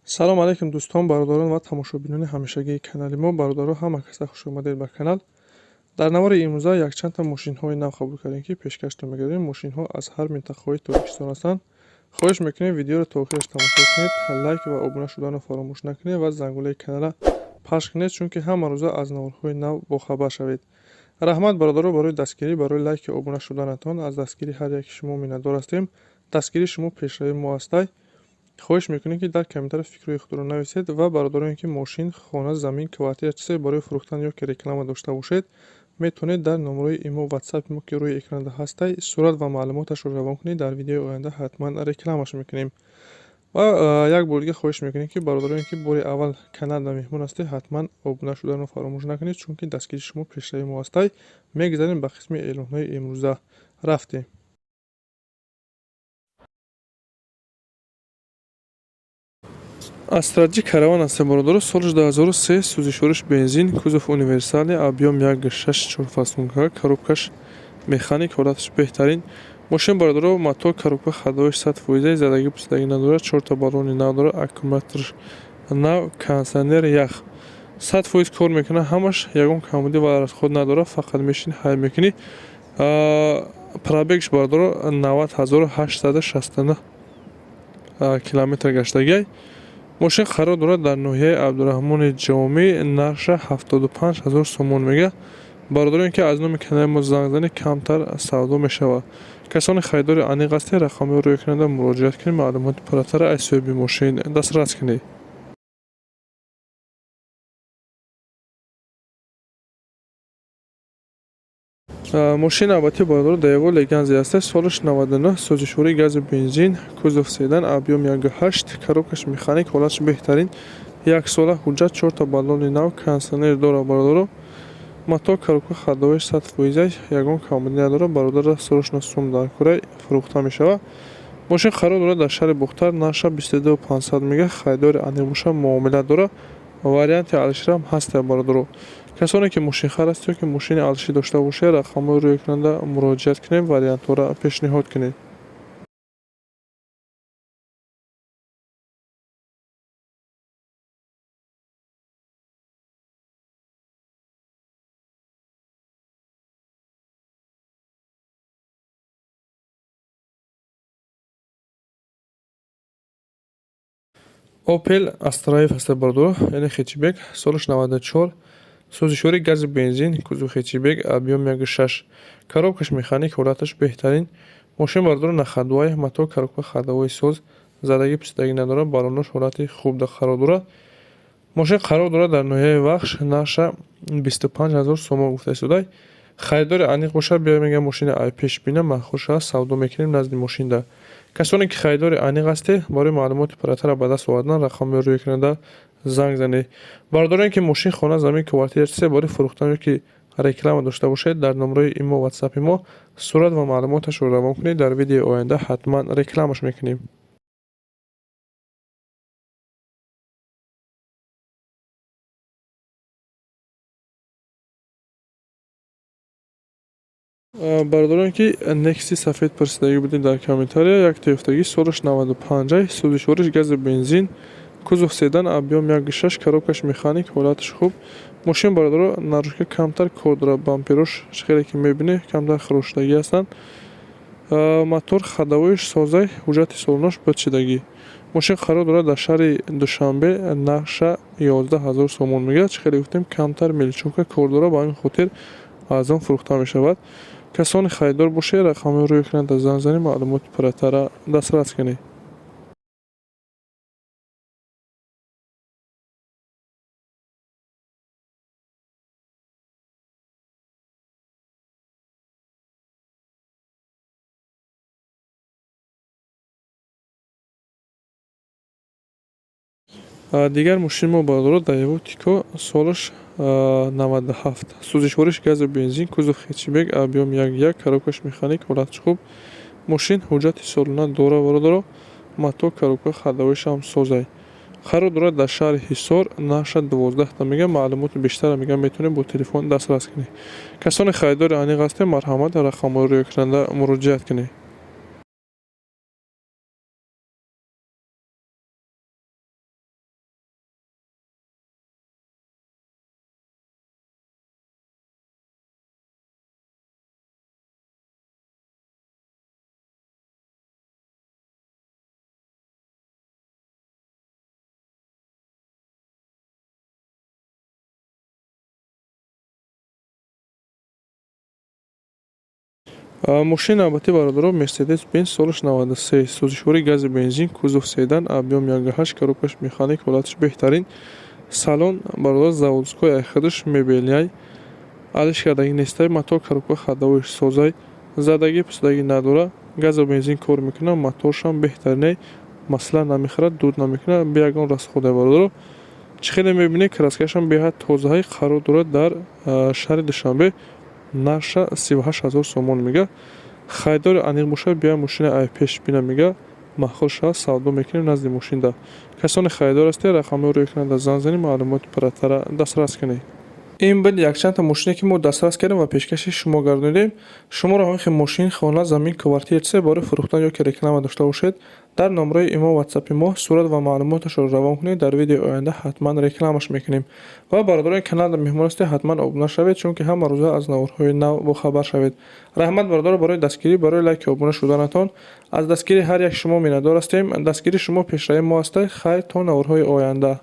Салом алейкум, дӯстон, бародарон ва тамошобинони ҳамешагии канали мо. Бародаро, ҳама каса хуш омадед ба канал. Дар навори имрӯза якчандта мошинҳои нав қабул кардем, ки пешкаштон мегардем. Мошинҳо аз ҳар минтақаҳои Тоҷикистон ҳастанд. Хоҳиш мекунем, видеоро то охираш тамошо кунед, лайк ва обуна шуданро фаромӯш накунед ва зангулаи каналра пахш кунед, чунки ҳама рӯза аз наворҳои нав бохабар шавед. Раҳмат, бародаро, барои дастгирӣ, барои лайки обуна шуданатон. Аз дастгирии ҳар яки шумо миннатдор ҳастем. Дастгирии шумо пешравии мо ҳастай. Хоҳиш мекунем, ки дар комментария фикрҳои худро нависед ва бародароне, ки мошин, хона, замин, квартира, чизе барои фурӯхтан ё ки реклама дошта бошед, метавонед дар номерои имо, ватсапи мо, ки рӯи экранда ҳастай, сурат ва маълумоташро равон кунед. Дар видеои оянда ҳатман рекламаш мекунем. Ва як бор дига хоҳиш мекунем, ки бародароне, ки бори аввал каналда меҳмон ҳастед, ҳатман обуна шуданро фаромӯш накунед, чунки дастгирии шумо пешравии мо ҳастай. Мегузарем ба қисми эълонҳои имрӯза. Рафтем. Астра Ҷи Караван аст, бародаро, соли 2003, сӯзишвориш бензин, кузов универсальный, объём 1,6, чорфасунка, коробкаш механик, ҳолаташ беҳтарин. Мошин, бародаро, мотор, коробка, ходовоиш 100%, задагӣ пусидагӣ надорад, чорта баллони нав дорад, аккумулятор нав, кондитсионер ях. 100% кор мекунад ҳамаш, ягон камбудӣ ва расход надорад, фақат мешини, ҳай мекунӣ. Пробегш, бародаро, 90 869 километр гаштагиай. Мошин қарор дорад дар ноҳияи Абдураҳмони Ҷомӣ, нархша 75 000 сомон мега. Бародароне, ки аз номи канали мо занг занед, камтар савдо мешавад. Касоне харидори аниқ ҳастед, рақамҳои рӯи экранда муроҷиат кунед, маълумоти пурратара аз соҳиби мошин дастрас кунед. Мошини навбатӣ, бародаро, Даево Леганзи ҳаста, солаш 99, сӯзишвории газу бензин, кузов седан, объём 1,8, коробкаш механик, ҳолаташ беҳтарин, яксола ҳуҷҷат, чорта баллони нав, кондитсионер дорад, бародаро. Мотор, коробка, ходовоиш 100%, ягон камбудӣ надорад. Бародарро срочно сум дар кӯрай, фурӯхта мешавад. Мошин қарор дорад дар шаҳри Бохтар, нархша 22 500 мега. Харидори аниқ боша, муомила дорад, варианти алиширам ҳаста, бародаро. Касоне, ки мошинхар аст ё ки мошини алишӣ дошта бошед, рақамҳои рӯи экранда муроҷиат кунед, вариантҳоро пешниҳод кунед. Опел Астра Ф ҳаста, бародаро, яъне хетчбек, солаш 94, сӯзишвории гази бензин, кузов хетчбек, объём 1,6, коробкаш механик, ҳолаташ беҳтарин. Мошин, бародаро, на ходовой, мотор, коробка, ходовои соз, задагӣ пусидагӣ надорад, баллонош ҳолати хуб қарор дорад. Мошин қарор дорад дар ноҳияи Вахш, нархша 25 000 сомон гуфта истодай. Харидори аниқ бошад, биё, мегӯям, мошини ай пеш бина, маъқул шавад, савдо мекунем назди мошинда. Касоне, ки харидори аниқ ҳастед, барои маълумоти пурратара ба даст овардан рақамҳои рӯи экранда занг занед. Бародароне, ки мошин, хона, замин, квартира, чизе барои фурӯхтан ё ки реклама дошта бошед, дар номерои имо, ватсапи мо сурат ва маълумоташро равон кунед, дар видеои оянда ҳатман рекламаш мекунем. Бародароне, ки Некси сафед пурсидагӣ будем дар комментария, як тоёфтагӣ, солаш 95-ай, сӯзишвориш газу бензин, кузов седан, объём 1,6, коробкаш механик, ҳолаташ хуб. Мошин, бародаро, наружка камтар кор дорад, бамперош, хеле ки мебинед, камтар хирошудагӣ ҳастанд. Мотор, ходовоиш созай, ҳуҷҷати солонош бадшидагӣ. Мошин қарор дорад дар шаҳри Душанбе, нархша 11 000 сомон мегӯяд. Чӣ хеле гуфтем, камтар мелочёвка кор дорад, ба ҳамин хотир арзон фурӯхта мешавад. Касоне харидор бошед, рақамҳои рӯи экранда занг занед, маълумоти пурратара дастрас кунед. Дигар мошини мо, бародаро, Даево Тико, солаш 97, сӯзишвориш газу бензин, кузов хетчбек, объём 1,1, коробкаш механик, ҳолаташ хуб. Мошин ҳуҷҷати солона дорад, бародаро, мотор, коробка, ходовоишам созай. Қарор дорад дар шаҳри Ҳисор, нархша 12-та мега. Маълумоти бештарро, мегӯям, метавонед бо телефон дастрас кунед. Касоне харидори аниқ ҳастед, марҳамат, рақамҳои рӯи экранда муроҷиат кунед. Мошини навбатӣ, бародаро, Мерседес Бенз, солаш 93, сӯзишвории гази бензин, кузов седан, объём 1,8, коробкаш механик, ҳолаташ беҳтарин. Салон, бародар, заводской, айхудаш мебельный, алиш кардагӣ нестай. Мотор, коробка, ходовойш созай, задагӣ пусудагӣ надора. Газу бензин кор мекунад, моторшам беҳтаринай, масла намехӯрад, дуд намекунад, бе ягон расходе. Бародаро, чӣ хеле мебинед, краскашам беҳад тозаҳай. Қарор дорад дар шаҳри Душанбе. Нархша 38 000 сомон мега. Харидори аниқ бошад, бия, мошина ай пеш бина, мега. Маъқул шавад, савдо мекунем назди мошинда. Касоне харидор ҳастед, рақамҳоро рӯи экран занг занед, маълумоти пурратара дастрас кунед. Ин буд якчандта мошине, ки мо дастрас кардем ва пешкаши шумо гардонидем. Шуморо ҳамин хел мошин, хона, замин, квартира, чизе барои фурӯхтан ё ки реклама дошта бошед, дар номраи имо, ватсапи мо сурат ва маълумоташро равон кунед. Дар видеои оянда ҳатман рекламаш мекунем. Ва бародарони каналда меҳмон ҳастед, ҳатман обуна шавед, чунки ҳама рӯза аз наворҳои нав бохабар шавед. Раҳмат, бародаро, барои дастгирӣ, барои лайки, обуна шуданатон. Аз дастгирии ҳар як шумо миннатдор ҳастем. Дастгирии шумо пешравии мо аста. Хайр, то наворҳои оянда.